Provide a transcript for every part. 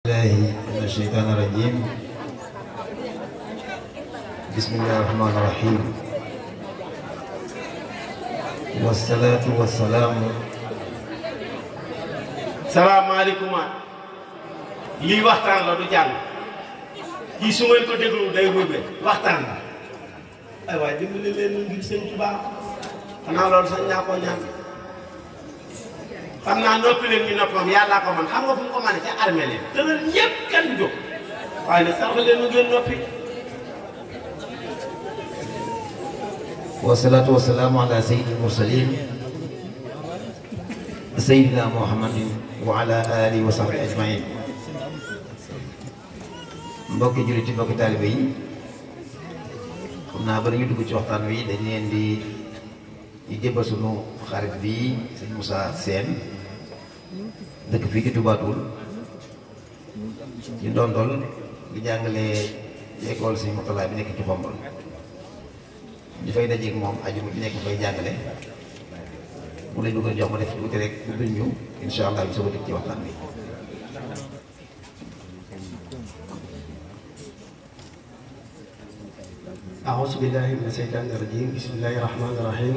الله من الشيطان الرجيم. بسم الله الرحمن الرحيم. والصلاة والسلام. السلام عليكم. lii waxtaan la du jàng kii su ngeen ko déglu day wóobe waxtaan la ay waay dimbali leen ngir sëñ Tuubaa xanaa loolu sax ñaa ko ñaan xam naa noppi leen ñu noppam yàllaa ko man xam nga fu mu ko mane ca armée leen tëral ñëpp kenn du jóg waaye nag sarx leen mu ngeen noppi. wasalaatu wasalaamu ala sayyidil mursalin sayyidina muhammadin wa ala alihi wa sahbihi ajmain. mbokki jullit yi mbokki taalibe yi xam naa ba dañu dugg ci waxtaan wi dañ leen di jébbal sunu xarit bi sëñ Moussa Sène dëkk fii ci Touba Toul ci Ndondol di jàngale école sëñ Mourtala bi nekk ci Xombol di fay dajeeg moom aju mu ci nekk fay jàngale bu lay dugal jox ma def tuuti rek bu duñ ñu incha allah bi soog a dikk ci waxtaan bi. أعوذ بالله من الشيطان الرجيم. بسم الله الرحمن الرحيم.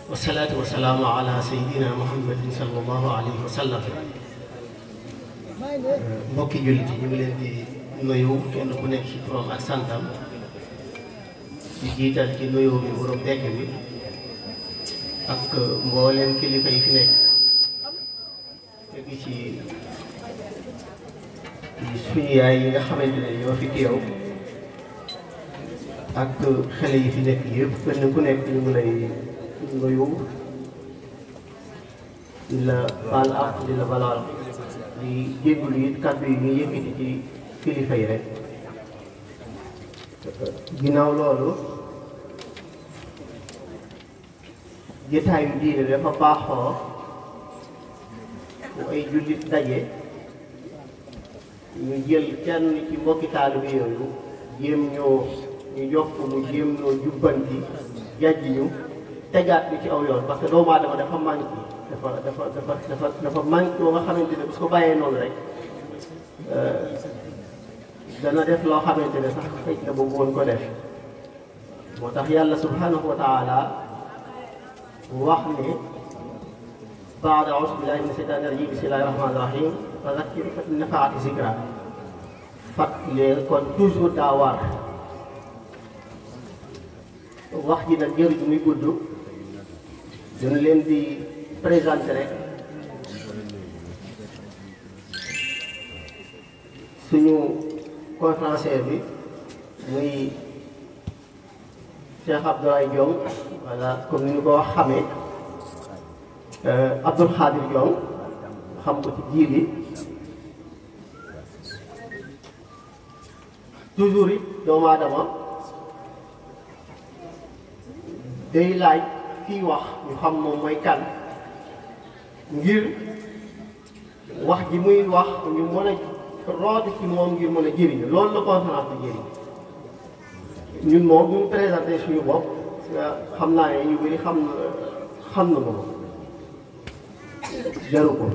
والصلاة والسلام على سيدنا محمد صلى الله عليه وسلم. mbokki jullit yi ñu ngi leen di nuyu kenn ku nekk ci turam ak santam di jiital ci nuyu bi borom dekk bi ak mbooleem kilifa yi fi nekk léegi ci suñu yaay yi nga xamante ne ñoo fi teew ak xale yi fi nekk yëpp kenn ku nekk ñu ngi lay nuyu di la baal ak di la balaal di jégalu it kàddu yi ñuy yëkkati ci kilifa yi rek. ginnaaw loolu jotaayu diine dafa baaxoo bu ay jullit daje ñu jël kenn ci mbokki taalibe yooyu jéem ñoo ñu yokk mu jéem ñoo jubbanti jàjj ñu tegaat bi ci aw yoon parce que doomu aadama dafa manqué dafa manqué loo nga xamante ne bu ko bàyyee noonu rek dana def loo xamante ne sax xëy na bëgg woon ko def moo tax yàlla subhanahu wa taala wax ne baada auzu billahi mina shaytaani rajim bismillahi rahmaani rahim fa zakkir fa in nafaati zikra fàttali kon toujours daa war wax ji nag jëriñ muy gudd dina leen di présenter rek suñu conférencier bi muy Cheikh Abdoulaye Diong voilà comme ni ñu ko wax xamee Abdoul Khadir Diong xam ko ci jiir yi toujours it doomu aadama day laaj kii wax ñu xam moom mooy kan ngir wax ji muy wax ñu mën a rooti ci moom ngir mën a jëriñu loolu la conférence bi jëriñ ñun moom bu ñu présenté suñu bopp xam naa ne ñu bëri xam na moom jaru ko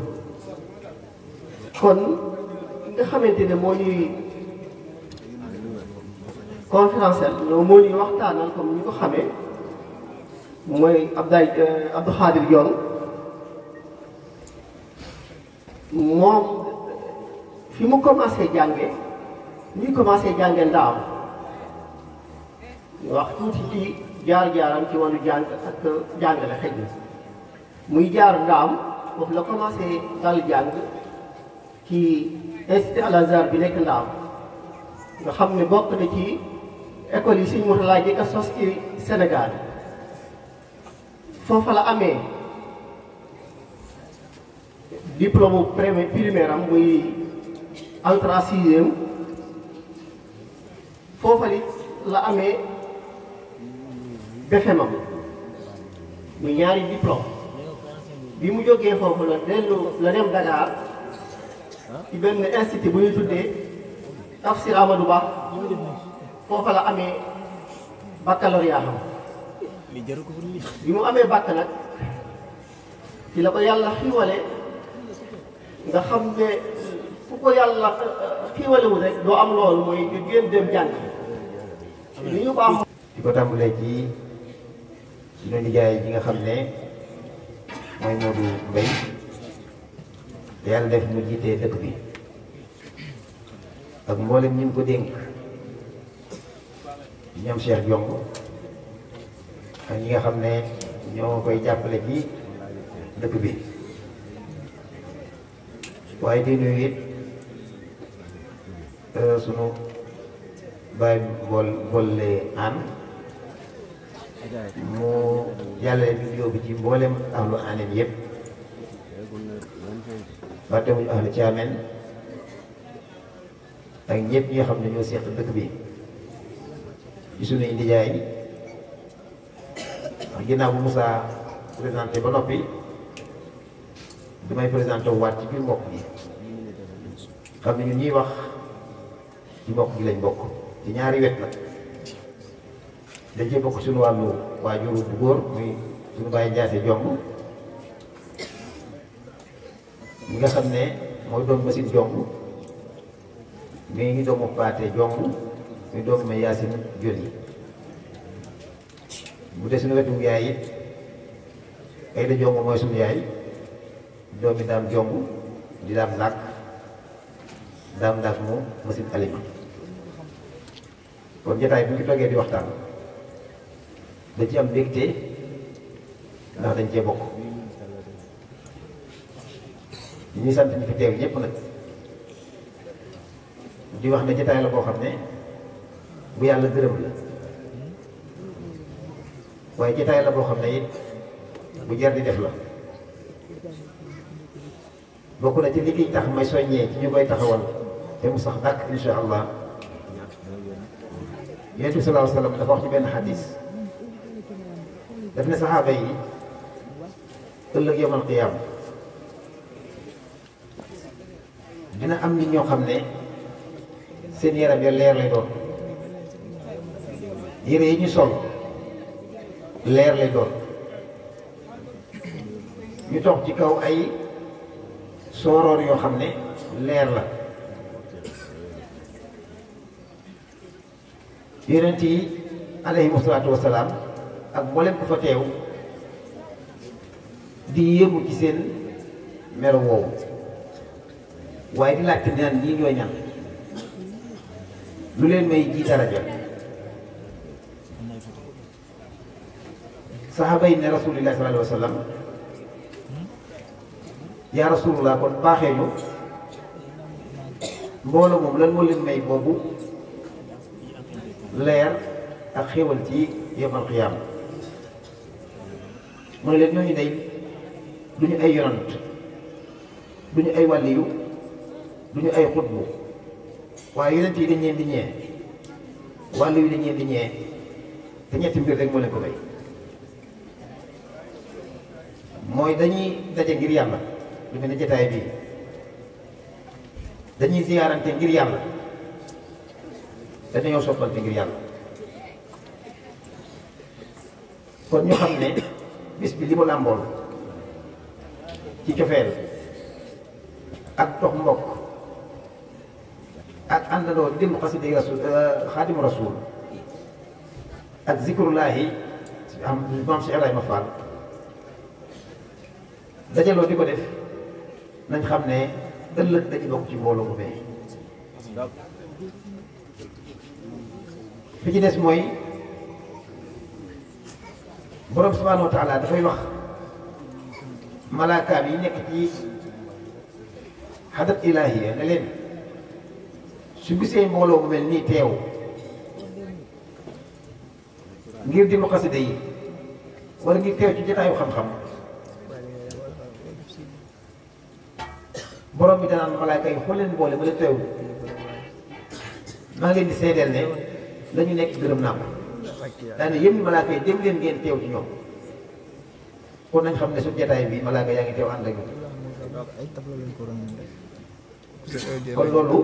kon nga xamante ne moo ñuy conférencier moo ñuy waxtaanal comme ñu ko xamee mooy Abdou Khadir Diong moom fi mu commencé jànge ñuy commencé jànge ndaam wax tuuti ci jaar-jaaram ci wàllu jàng ak jàngale xëj na muy jaar ndaam foofu la commencé dal jàng ci institut Al Azhar bi nekk ndaam nga xam ne bokk na ci école yi Sëñ Mourtala jëkk a sos ci Sénégal foofa la amee diplôme primaire am muy entrée en sixième foofa li la amee BFEM am muy ñaari diplôme bi mu jógee foofu la dem Dakar ci benn institut bu ñu tuddee Tafsir Amadou Ba foofa la amee baccalauréat am bi mu amee bac nag ci la ko yàlla xiwale nga xam ne fu ko yàlla xiiwalewul rek doo am loolu mooy nga génn dem jàng li ñu ko am. di ko tàmbalee ci suñu nijaay ji nga xam ne mooy Modou Mbaye te yàlla def mu jiitee dëkk bi ak mboolem ñu ngi ko dénk ñoom Cheikh Jong ak ñi nga xam ne ñoo koy jàppale ci dëkk bi waaye di nuyu it sunu bàyyi boole aan mu jàllale vidéo bi ci mboolem ahlu aaneen yëpp fàttewuñu ahlu Thiamène ak ñëpp ñi nga xam ne ñoo seq dëkk bi ci sunuy ndijaay wax ginnaaw bu Moussa présenté ba noppi damay présenté wu waat ci biir mbokk gi xam ne ñun ñuy wax ci mbokk gi lañ bokk ci ñaari wet nag dañ cee bokk suñu wàllu waajur bu góor muy suñu bàyyi Njaase Jong ñi nga xam ne mooy doom Masin Jong mi ngi doomu Paate Jong muy doomu ma Yaasin Joli bu dee suñu wetu yaay it Ayda Jong mooy suñu yaay doomi Daam Jong di Daam Ndaak mu Masin Alima kon jotaay bu ñu toogee di waxtaan dañ ci am mbégte ndax dañ cee bokk ñuy sant ñi fi teew ñëpp nag di wax ne jotaay la boo xam ne bu yàlla gërëm la waaye jotaay la boo xam ne it bu jar di def la bokk na ci li kiy tax may soññee ci ñu koy taxawal te mu sax dàkk insha allah Yonent bi sallallahu alayhi wa sallam dafa wax ci benn xadis daf ne saxaaba yi ëllëg yawmal qiyaam dina am nit ñoo xam ne seen yaram ya leer lay doon yére yi ñu sol leer lay doon ñu toog ci kaw ay sooroor yoo xam ne leer la yonent yi alayhimu salaatu wasalaam ak mboolem ku fa teew di yëngu ci seen melo woowu waaye di laajte naan lii ñooy ñan lu leen may ji daraja saxaaba yi ne rasulillah sallallahu alayhi wa sallam yaa rasulullah kon baaxee ñu mbooloo moom lan moo leen may boobu leer ak xéewal ci yawmal qiyaama mu ne leen ñooñu day du ñu ay yonant du ñu ay wàlliyu du ñu ay xutbu waaye yonent yi dañ leen di ñee wàlliyu dañ leen di ñee te ñetti mbir rek moo leen ko may mooy dañuy daje ngir yàlla lu mel ne jotaay bii dañuy ziyaarante ngir yàlla te dañoo soppante ngir yàlla kon ñu xam ne bis bi li mu làmbool ci cofeel ak dox mbokk ak àndandoo di dem xasida rasul xaadimu rasul ak zikrullahi am maam Cheikh Ibrahima Fall dajaloo di ko def nañ xam ne ëllëg dañu bokk ci mbooloo mu mee fi ci des mooy borom subhanahu wa taala dafay wax malaakaam yi nekk ci xadat ilaahiya ne leen su gisee mbooloo mu mel nii teew ngir di mu xasida yi wala ngir teew ci jotaayu xam-xam borom bi danaan malaaka yi xool leen mboole ma leen teew maa ngi leen di seedeel ne la ñu nekk gërëm naa ko daane yéen malaaka yi dem leen ngeen teew ci ñoom kon nañ xam ne suñu jotaay bi malaaka yaa ngi teew ànd ak ñoom kon loolu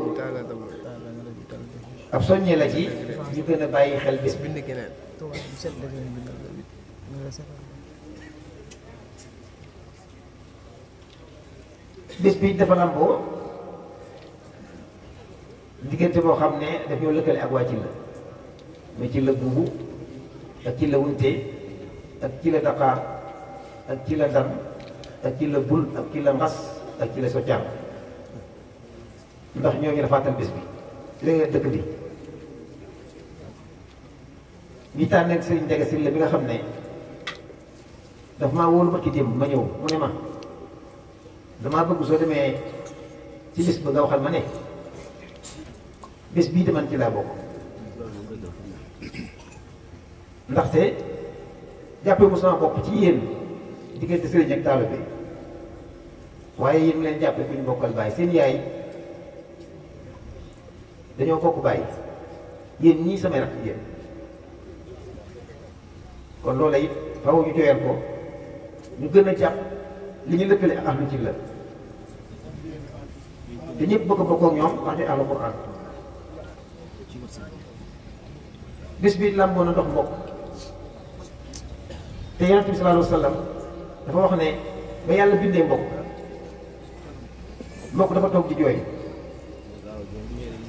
ab soññee la ci ñu gën a bàyyi xel bis bi bis bi dafa lamboo diggante boo xam ne daf ñoo lëkkale ak waa Cilla mais Cilla buubu ak Cilla wunte ak Cilla Dakar ak Cilla Dan ak Cilla bul ak Cilla ngas ak Cilla soccaan ndax ñoo ngi rafaatal bés bi léegi dëkk bi ñi tànneel Serigne Ndiaga Sylla bi nga xam ne daf maa wóolu ma ki démb ma ñëw mu ne ma damaa bëgg soo demee ci bis ba nga waxal ma ne bés bii de man ci laa bokk ndaxte jàppee mu sama bopp ci yéen diggante Serigne ak taalibe bi waaye yéen leen jàppee ku ñu bokkal bàyyi seen yaay dañoo bokk bàyyi yéen ñii samay rakk yéen kon loola it faaw ñu joyal ko ñu gën a jàpp li ñu lëkkale ak ahlu Cilla te ñëpp bëgg a bokk ak ñoom ndax di ahlu Qur'an bis bi làmboo na ndox mbokk te Yonent bi sallallahu alayhi wa sallam dafa wax ne ba yàlla bindee mbokk dafa toog di jooy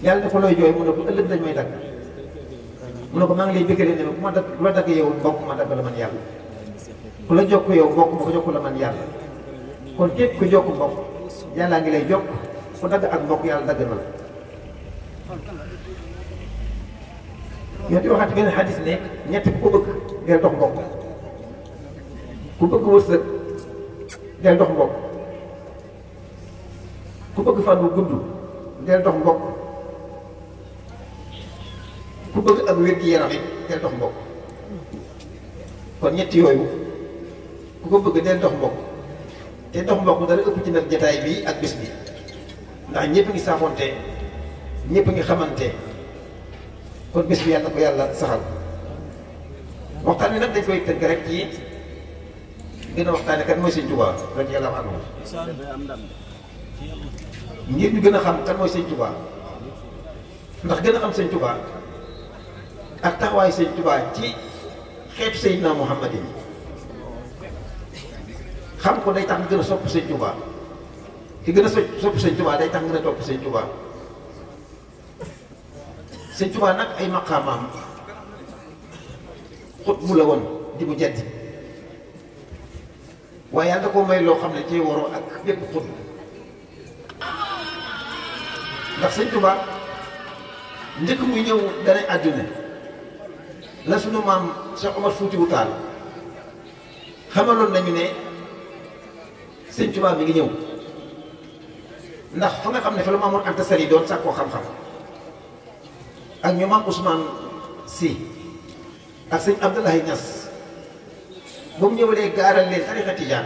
yàlla ne ko looy jooy mu ne ko ëllëg dañ may dagg mu ne ko maa ngi lay bëggalee ne bu ma dagg ku la dagg yow mbokk ma dagg la man yàlla ku la jokk yow mbokk ma ko jokk la man yàlla kon képp ku jokk mbokk yàllaa ngi lay jokk ku dagg ak mbokk yàlla dagg na la yow di waxaat benn xadis ne ñett ku ko bëgg del dox mbokk ku bëgg wërsëg del dox mbokk ku bëgg fan bu gudd del dox mbokk ku bëgg ak wér-gi-yaram it del dox mbokk kon ñett yooyu ku ko bëgg del dox mbokk te dox mbokk dara ëpp ci nag jataay bi ak bés bi ndax ñëpp ngi saafonte ñëpp ngi xamante kon bés bi yàlla na ko yàlla saxal waxtaan wi nag dañ koy tënk rek ci gën a waxtaane kan mooy Sëñ Tuubaa radiyallaahu anhu ngir ñu gën a xam kan mooy Sëñ Tuubaa ndax gën a xam Sëñ Tuubaa ak taxawaayu Sëñ Tuubaa ci xeetu Seydina Muhammadin xam ko day tax nga gën a sopp Sëñ Tuubaa ki gën a sopp Sëñ Tuubaa day tax nga gën a topp Sëñ Tuubaa Sëñ Tuubaa nag ay maqaamaam xut bu la woon di mu jaddi waaye yàlla da koo may loo xam ne ci waroo ak bépp xut ndax Sëñ Tuubaa njëkk muy ñëw danay àdduna la sunu maam Cheikh Omar Foutiyou Tall xamaloon nañu ne Sëñ Tuubaa mi ngi ñëw ndax fa nga xam ne fa la Mamour Anta Sali doon sàkkoo xam-xam ak ñu maam Ousmane Sy ak sëñ Abdoulaye Niass ba mu ñëwalee gaaral leen tarixa tijaan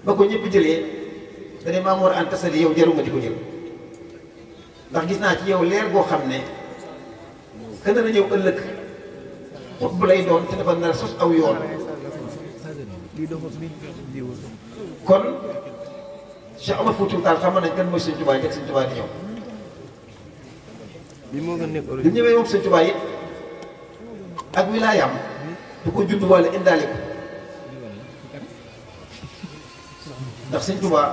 ba ko ñëpp jëlee dane Mamour Anta Sali yow jaru nga di ko jël ndax gis naa ci yow leer boo xam ne kën na ñëw ëllëg xut bu lay doon te dafa nar sos aw yoon kon Cheikh Omar Foutiyou Tall xam nañ kan mooy Sëñ Tuubaa njëkk Sëñ Tuubaa di ñëw li ñëwee moom Sëñ Tuubaa it ak wilaayam du ko judd walla indaale ko ndax Sëñ Tuubaa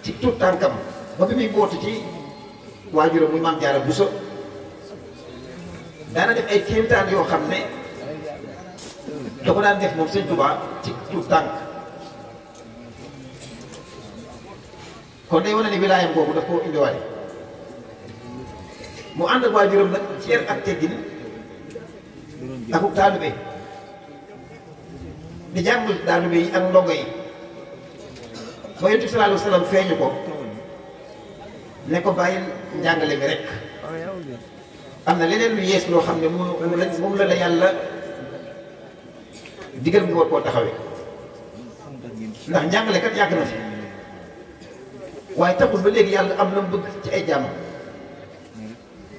ci tuut tànkam ba bi muy bootu ci waajuram muy Maam Jaara Buso daana def ay kéemtaan yoo xam ne da ko daan def moom Sëñ Tuubaa ci tuut tànk kon day wane ne wilaayam boobu daf koo indiwaale mu ànd ak waajuram nag ci yar ak teggin akuk taalibe di jàngal taalibe yi ak ndongo yi ba Yonent bi sallallaahu alayhi wa sallam feeñu ko ne ko bàyyil njàngale mi rek am na leneen lu yees loo xam ne moom la yàlla digal nga war koo taxawee ndax njàngale kat yàgg na fi waaye taxul ba léegi yàlla am na mu bëgg ci ay jàmm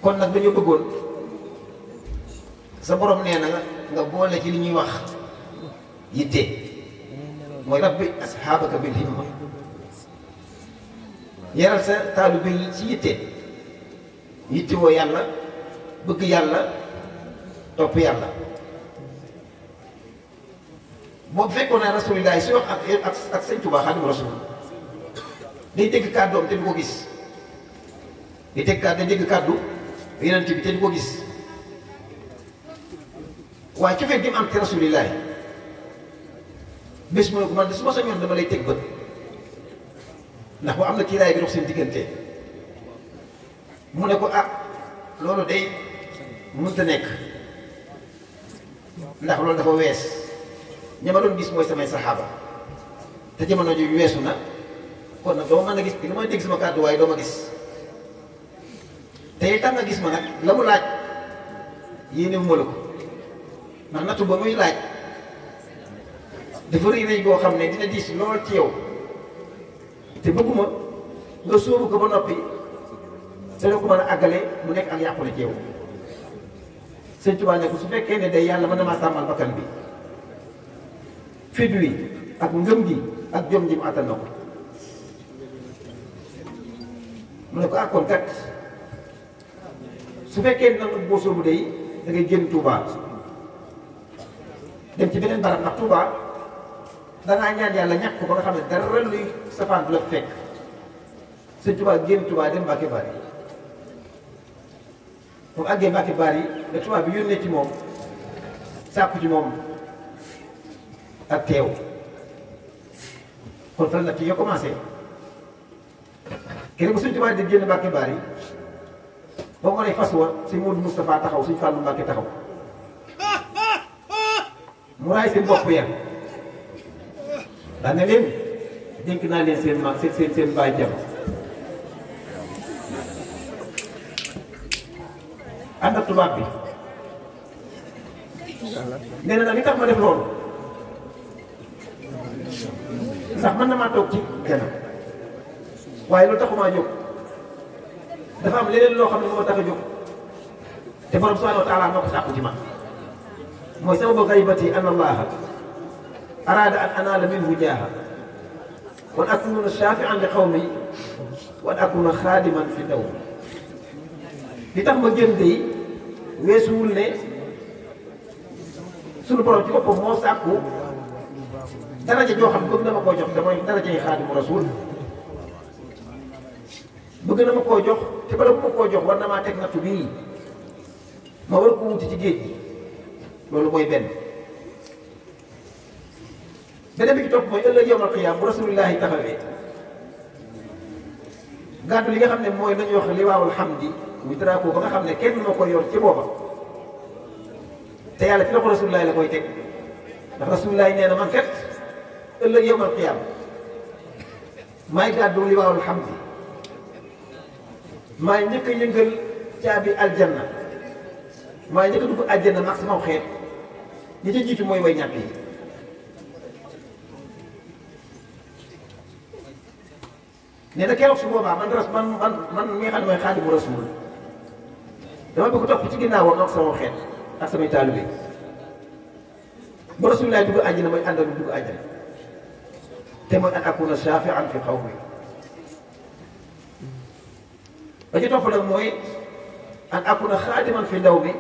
kon nag dañoo bëggoon sa borom nee na nga boole ci li ñuy wax yitte mooy rabbi asxaabaka bil himma yaral sa taalibe yi ci yitte woo yàlla bëgg yàlla topp yàlla boo fekkoon ne rasulilah si wax ak Sëñ Tuubaa Xaadimu Rasuul day dégg kàddoom te du ko gis di teg kàddu di dégg kàddu yonent bi te du ko gis waaye cofeel gi mu am ci rasulillahi bés mu ne ko man de su ma sañoon dama lay teg bët ndax bu am na kiiraay bi dox seen diggante mu ne ko ah loolu day mënut a nekk ndax loolu dafa wees ña ma doon gis mooy samay saxaaba te jamono ji weesu na kon nag doo mën a gis li may dégg sama kàddu waaye doo ma gis te itam nga gis ma nag la mu laaj yéene mu ma la ko ndax nattu ba muy laaj dafa rëy rëy boo xam ne dina diis lool ci yow te bëgguma nga sóobu ko ba noppi te doo ko mën a àggale mu nekk ak yàqule ci yow sëñ Tuubaa ne ko su fekkee ne day yàlla mën na maa sàmmal bakkan bi fit wi ak ngëm gi ak jom ji mu àttan na ko mu ne ko akkoon kat su fekkee ne nangu boo sóobu day da ngay génn Touba dem ci beneen barab ndax Touba dangaa ñaan yàlla ñàkk ko ba nga xam ne dara luy safaan du la fekk sëñ Touba génn Touba dem Mbàkke Bari moom àggee Mbàkke Bari da Touba bi yónnee ci moom sàkku ci moom ak teew kon fan la ci yoo commencé kenn bu sëñ Touba di génn Mbàkke Bari ba mu ne fas wa si Modou Moustapha taxaw suñ Fàllu Mbàkke taxaw mu raay seen bopp ya daan ne leen dénk naa leen seen mag seen baay jam ànd ak tubaab bi nee na nag li tax ma def loolu ndax mën na maa toog ci kanam waaye loolu taxumaa jóg dafa am leneen loo xam ne moo tax a jóg te borom subhanahu wa taala moo ko sàkku ci man mooy sababu gaybati an allaha araada an anaala minhu jaaha wa an akuna shafian li qawmi wa an akuna xaadiman fi daw li tax ma gën de weesuwul ne sunu borom ci boppam moo sàkku daraja joo xam bëgg na ma koo jox te mooy darajay xaadimu rasul bëgg na ma koo jox te bala ma koo jox war na maa teg nattu bii ma war ko wuti ci géej gi loolu mooy benn beneen bi ci topp mooy ëllëg yawmal qiyaam bu rasulillahi taxawee gàddu li nga xam ne mooy nañuy wax liwaawul hamdi muy drapeau ba nga xam ne kenn moo koy yor ci booba te yàlla ci loxo rasulillahi la koy teg ndax rasulillahi nee na man kat ëllëg yawmal qiyaam maay gàddu liwaawul hamdi maay njëkk a yëngal caabi aljanna maay njëkk a dugg aljanna mag sama xeet ñi ca jiitu mooy way ñàkk yi nee na keroog su boobaa man mi nga xam ne mooy xaadimu rasul dama bëgg topp ci ginnaawam ak sama xeet ak samay taalibe ba rasulillahi dugg àjjana mooy àndal dugg àjjana te mooy an akuna shafi'an fi qawmi ba ci topp nag mooy an akuna xaadiman fi ndaw mi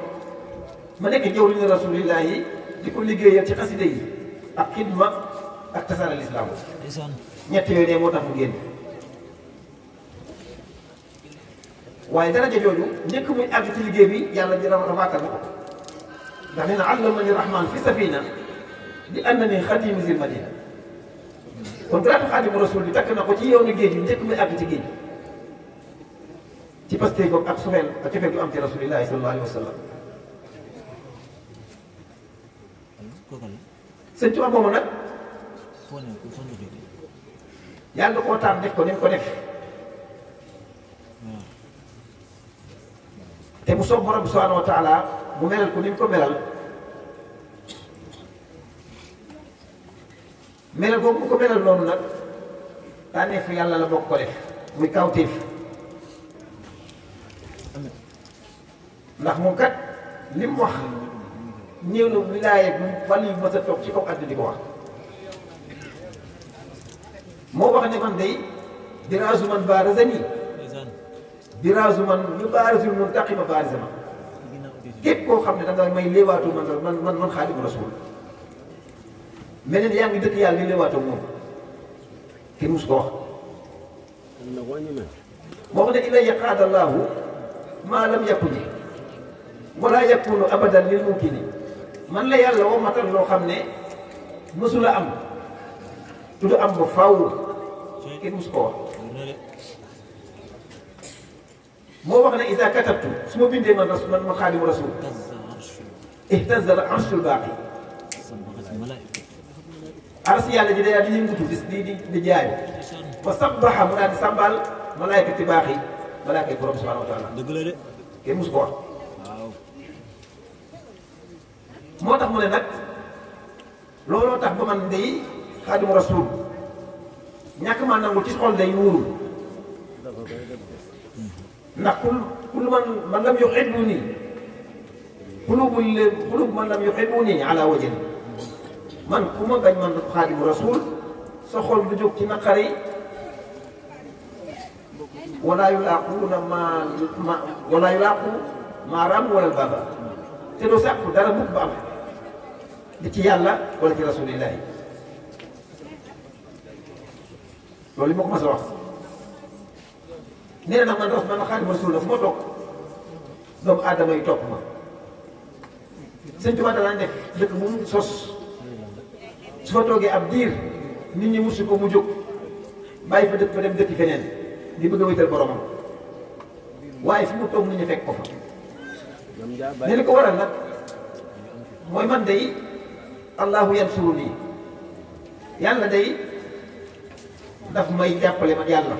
ma nekk jëwriñu rasulillahi di ko liggéeyal ci xaside yi ak xidma ak tasaare lislaam ñett yooyu ne moo tax mu génn waaye daraja jooju njëkk muy àgg ci liggéey bi yàlla ji rafaatal na ko ndax nee na allamani rahman fi safina di annani xadimu zil madina kon garaatu xaadimu rasul bi takk na ko ci yoonu géej bi njëkk muy àgg ci géej ci paste boobu ak sufeel ak cofeel gu am ci rasulillahi sallallahu alayhi wa sallam sëñ Tuubaa moomu nag yàlla koo taam def ko ni mu ko def te mu soob borom subhanahu wa taala mu melal ko ni mu ko melal melal boobu mu ko melal noonu nag tànneef yàlla la bokk ko def muy kawtéef ndax moom kat li mu wax néew na wilaaye bu wàll yu mës a toog ci kaw àdduna di ko wax moo wax ne man day biraasu man baarazani biraasu man yu baarasul muntaqima baarizama képp koo xam ne da nga may léewaatu man xaadimu rasul mel ne yaa ngi dëkk yàlla li léewaatoo moom kenn musu ko wax moo xam ne ilayya qaada Allaahu maa lam yakuni wala yakunu abadan lil mumkini man la yàlla woo matal loo xam ne mësula am tu du am ba faaw kenn mësu ko wax moo wax ne ida katabtu su ma bindee man ma xaadimu rasul ihtazza al arshul baaqi aras yàlla ji day daal di yëngatu di jaay wa sabbaha mu daal di sàmbaal malaayikati baax yi malaayikati borom subhanahu wa taala dëgg la de kenn mësu ko wax moo tax mu ne nag looloo tax ba man day xaadimu rasul ñàkk maa nangu ci xol day wóorul ndax kul man lam yuhibbuni qulub man lam yuhibbuni ala wajhi man ku ma bañ man xaadimu rasul sa xol du jóg ci naqari wala yulaaquuna wala yulaaqu maa ram wala baba te doo sàkku dara mukk ba am di ci yàlla wala ci rasulillahi loolu li ma ko mas a wax nee na nag man xaadimu rasul la fu ma toog doomu aadama yi topp ma sëñ Tuubaa daan def dëkk bu mu sos su fa toogee ab diir nit ñi musu ko mu jóg bàyyi fa dëkk ba dem dëkki feneen di bëgg a wéetal boromam waaye fi mu toog nit ñi fekk ko fa ne li ko waral nag mooy man day allahu yansuruni yàlla day daf may jàppale man yàlla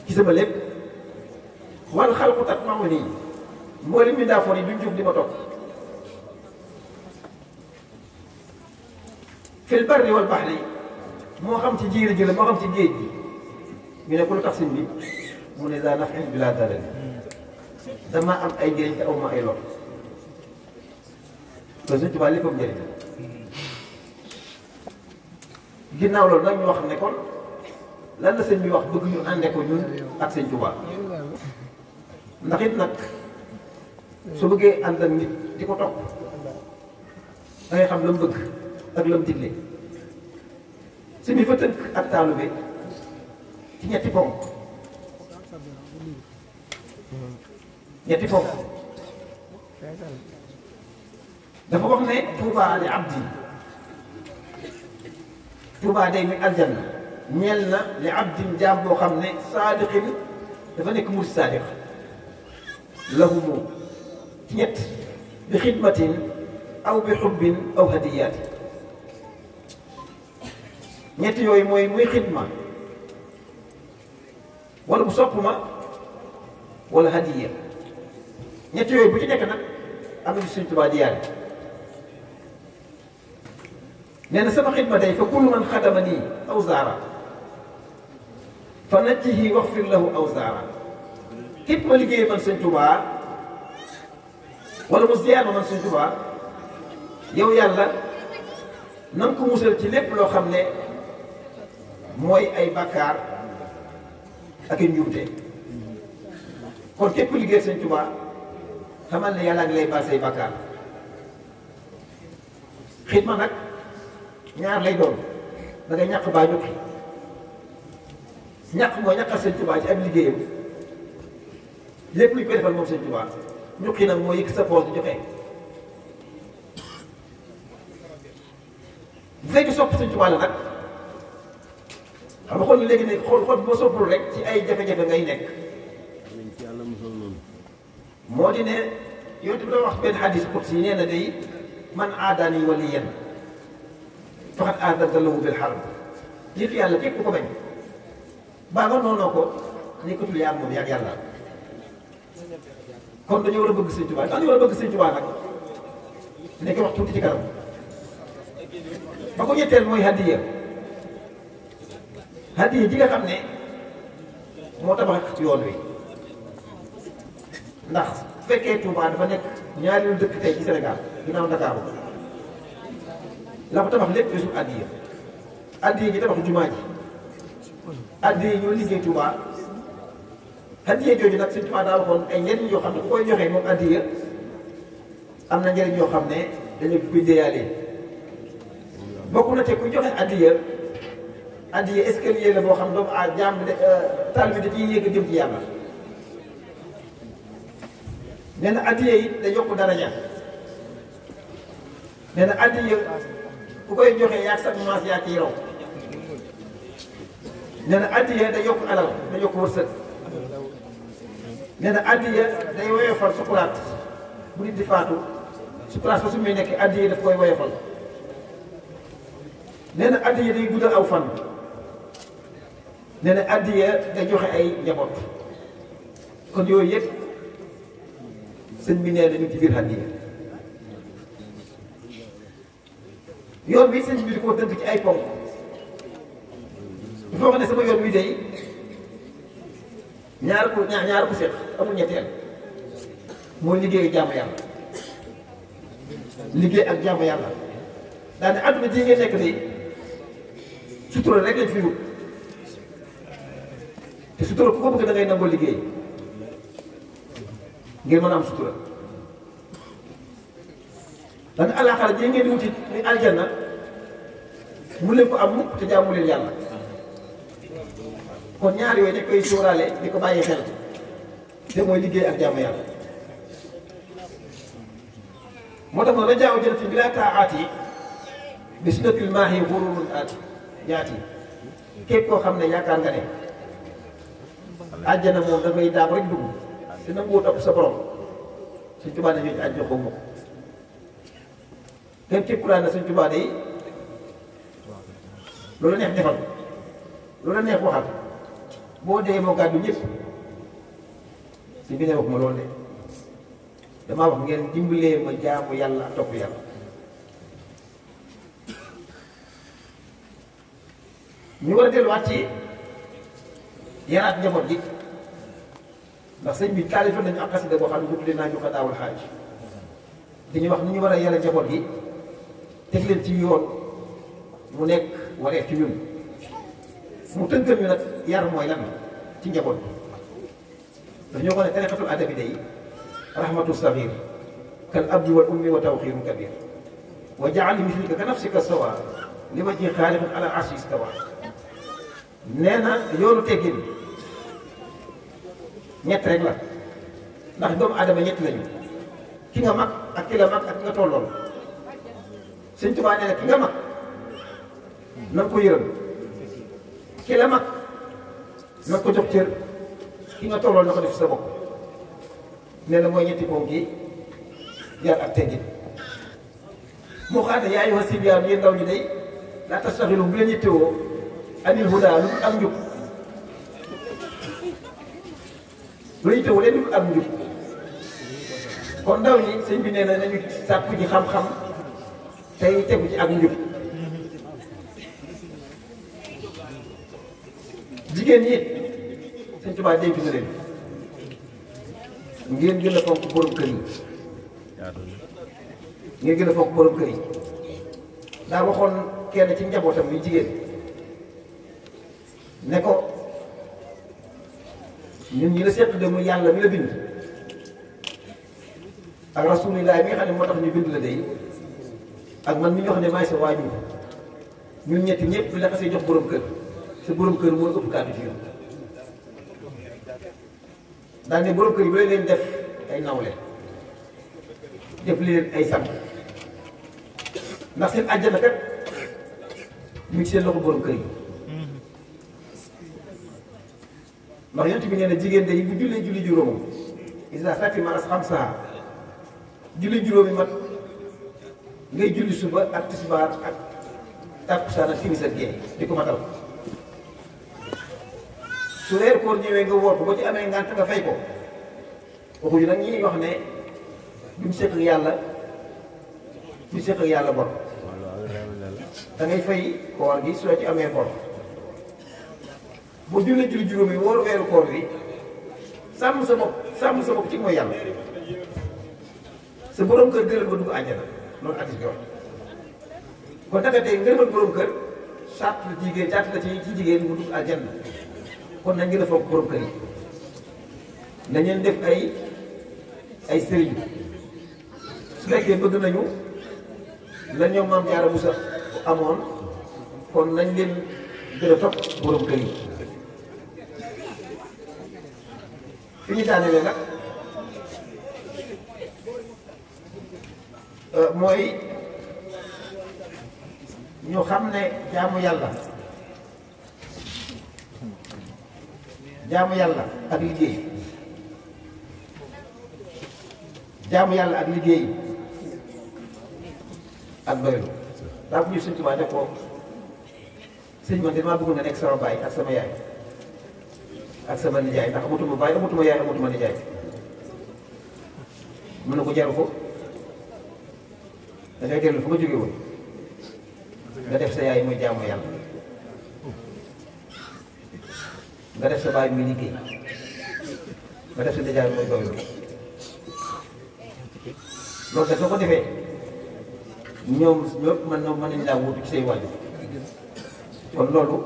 ci sama lépp wal xalqu tatma'u nii mboolem mi daafoon yi duñ jóg di ma topp fil barri wal bahri moo xam ci jiiri ji la moo xam ci géej gi ñu ne ku lu tax sin bi mu ne daa naf'in bila dalal dama am ay njëriñ te aw ma ay lor loolu Sëñ Tuubaa léppam njëriñ ginnaaw loolu nag ñu wax ne kon lan la sëñ bi wax bëgg ñu ànde ko ñun ak Sëñ Tuubaa ndax it nag su bëggee ànd ak nit di ko topp da ngay xam la mu bëgg ak la mu digle sëñ bi fa tënk ak taalibe ci ñetti ponk dafa wax ne Tuubaa li abdi Tuubaa day muy aljanna ñeel na li abdin jaam boo xam ne saadiqin dafa nekk murid saadiq lahumu ci ñett bi xidmatin aw bi xubbin aw hadiyaati ñett yooyu mooy muy xidma wala bu sopp ma wala hadiya ñett yooyu bu ci nekk nag am na Sëñ Tuubaa di yaari nee na sama xidma day fa kullu man xadama nii aw zaara fa najjihi waxfir lahu aw zaara képp ma liggéeyee man Sëñ Tuubaa wala mu ziyaar ma man Sëñ Tuubaa yow yàlla na nga ko musal ci lépp loo xam ne mooy ay bakkaar ak i njuumte kon képp ku liggéey Sëñ Tuubaa xamal ne yàlla ngi lay baal say bakkaar xidma nag ñaar lay doon da ngay ñàq baa ñuqi ñàq mooy ñàqal Sëñ Tuubaa ci ab liggéeyam lépp luñ koy defal moom Sëñ Tuubaa ñuqi nag moo yëkk sa poos di joxe bu fekkee sopp Sëñ Tuubaa la nag xam nga xool léegi ne xool bi ma soppul rek ci ay jafe-jafe ngay nekk moo di ne yonent bi doon wax benn xadis qudsi nee na day man aadaani waliyan faqad aadantu lahu bil harb nitu yàlla képp ku ko bañ baa nga noonoo ko nekkatul yaa moom yaa yàlla kon dañoo war a bëgg Sëñ Tuubaa dañoo war a bëgg Sëñ Tuubaa nag nekk wax tuuti ci kanam ba ko ñetteel mooy hadiya hadiya ji nga xam ne moo tabax yoon wi ndax bu fekkee Touba dafa nekk ñaari lu dëkk tey ci Sénégal ginnaaw Dakar la ko tabax lépp bésu addiya addiya ji tabax jumaa ji addiya ñoo liggéey Touba addiya jooju nag Sëñ Tuubaa daa waxoon ay njëriñ yoo xam ne ku koy joxee moom addiya am na njëriñ yoo xam ne dañu koy déyalee bokk na te ku joxe addiya addiya escalier la boo xam doomu jaam bi taalibe bi da ciy yéeg a jëm ci yàlla. nee na addiya yi da yokk daraja. nee na addiya ku koy joxe yaag sa maas yaa ciy raw. nee na addiya da yokk alal da yokk wërsëg. nee na addiya day woyofal sukuraat bu nit di faatu sukuraat fa su muy nekk addiya daf koy woyofal. nee na addiya day guddal aw fan. nee na addiya day joxe ay njaboot. kon yooyu yëpp sëñ bi nee na ñu ci biir addiya. yoon bi sëñ bi di ko tënk ci ay ponk. il faut que ne sama yoon wi day ñaar ku seq amul ñetteel mooy liggéey ak jaamu yàlla. liggéey ak jaamu yàlla daane àdduna ji ngeen nekk day sutura rek lañ fi wut te sutura ku ko bëgg da ngay nangoo liggéey ngir mën a am sutura. daane àllaaxira ji ngeen di wuti ni aljanna mu leen ko am mukk te jaamu leen yàlla. kon ñaar yooyu dañ koy sóoraale di ko bàyyi xel te mooy liggéey ak jaamu yàlla. moo tax noonu rajaa jannati bilaa taaati bi sunnatil maahi xururun aati yaati. képp koo xam ne yaakaar nga ne àjjana moom dafay daam rek dugg te nanguwoo topp sa borom Sëñ Tuubaa ne ñooñu àjjana ko moom. kenn képp ku daan ne Sëñ Tuubaa day loolu neex defal loolu neex waxal boo dee moo gàddu ñëpp si bi ne wax ma loolu de damaa wax ngeen dimbalee ma jaamu yàlla topp yàlla. ñu war a delluwaat ci yaraat njaboot gi ndax sëñ bi taalifa nañu ak xasida boo xam ne tuddee naa ñu ko daawul xaaj dañuy wax ni ñu war a yare njaboot gi teg leen ci yoon mu nekk wareef ci ñun. mu tënkal ñu nag yar mooy lan ci njaboot dañoo ko ne tariqatul adabi day rahmatu sagir kal abdi wal ummi wa tawxiru kabir wa jaal mislika ka nafsika sawa li ma ci xaalifin ala arshi istawa. nee na yoonu teggin ñett rek la ndax doomu aadama ñett lañu ki nga mag ak ki la mag ak ki nga tollool. Sëñ Tuubaa nee na ki nga mag na nga ko yërëm ki la mag na ko jox cër ki nga tollool na ko def sa bopp. nee na mooy ñetti ponk yi yar ak teggin. moo xam ne yaa ayyuha sibyaan yéen ndaw ñi day laa tastaxilu bu leen yittewoo anil hudaa lu am njub lu yittewoo leen lu am njub. kon ndaw ñi sëñ bi nee na nañu sàkku ci xam-xam tey tegu ci ak njub. jigéen ñi Sëñ Tuubaa dénk na leen ngeen gën a fonk borom kër yi. ngeen gën a fonk borom kër yi. daa waxoon kenn ci njabootam muy jigéen ne ko ñun ñi la seq de mu yàlla mi la bind ak rasulilah mi nga xam ne moo tax ñu bind la day ak man mi ñu wax ne maay sa waajur ñun ñetti ñëpp bi la xasee jox borom kër sa borom kër moo ëpp kàddu ci yow. daal ne borom kër yi bu leen def ay nawle def leen ay sang ndax seen àjjana kat mu ngi seen loxo borom kër yi. ndax yonent bi nee na jigéen de yi bu jullee julli juróomam isa sati maras xam saa julli juróomi mat ngay julli suba ak tisbaar ak takkusaan ak timis ak gee di ko matal. su weeru koor ñëwee nga woor ko ba ci amee ngant nga fay ko waxuñu nag ñi wax ne duñ seq ak yàlla bor da ngay fay koor gi soo ci amee bor. boo jullee julli juróomi wóor weeru koor bi sàmm sa bopp ci mooy yàlla sa borom kër gëral ba dugg àjjana loolu addis bi wax. kon naka tey ngërëmal borom kër sàtt la jigéen sàtt la ci jigéen mu dugg àjjana. kon nañ gën a foog borom kër yi nañ leen def ay sëriñ su fekkee bëgg nañu la ñoom maam Jaara Buso amoon kon nañ leen gën a topp borom kër yi. fi ñu daanelee nag mooy ñu xam ne jaamu yàlla ak liggéey jaamu yàlla ak liggéey ak doylu daa bu ñu Sëñ Tuubaa def ko sëñ man damaa bëgg nga nekk sama baay ak sama yaay ak sama nijaay ndax amatuma baay amatuma yaay amatuma nijaay mën na ko jaru ko da ngay dellu fu nga jóge woon nga def sa yaay muy jaamu yàlla nga def sa baay muy liggéey nga def sa nijaay muy doylu loolu da soo ko defee ñoom ñëpp mën nañ laa wuutu ci say wàllu kon loolu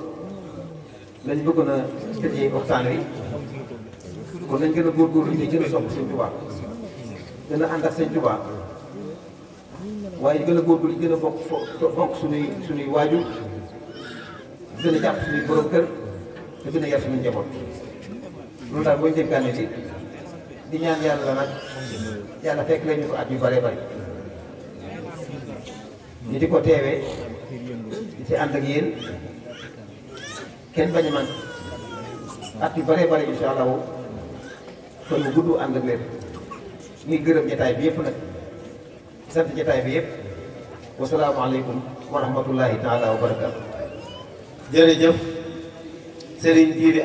lañ bëggoon a tëjee waxtaan wi kon nañ gën a góorgóorlu ñu gën a sopp Sëñ Tuubaa gën a ànd ak Sëñ Tuubaa waaye gën a góorgóorlu ñu gën a bokk suñuy waajur gën a jàpp suñuy borom kër te gën a yar suñu njaboot loolu daal mooy dénkaane bi di ñaan yàlla nag yàlla fekk lañu ko at yu bare bari ñu di ko teewee di ci ànd ak yéen kenn bañ a man at yu bare bari incha allahu kon mu gudd ànd ak wér ñuy gërëm jotaay bi yëpp nag sant jotaay bi yëpp wasalaamaaleykum wa rahmatullahi taala wa barakaatu. jërëjëf Serigne Djily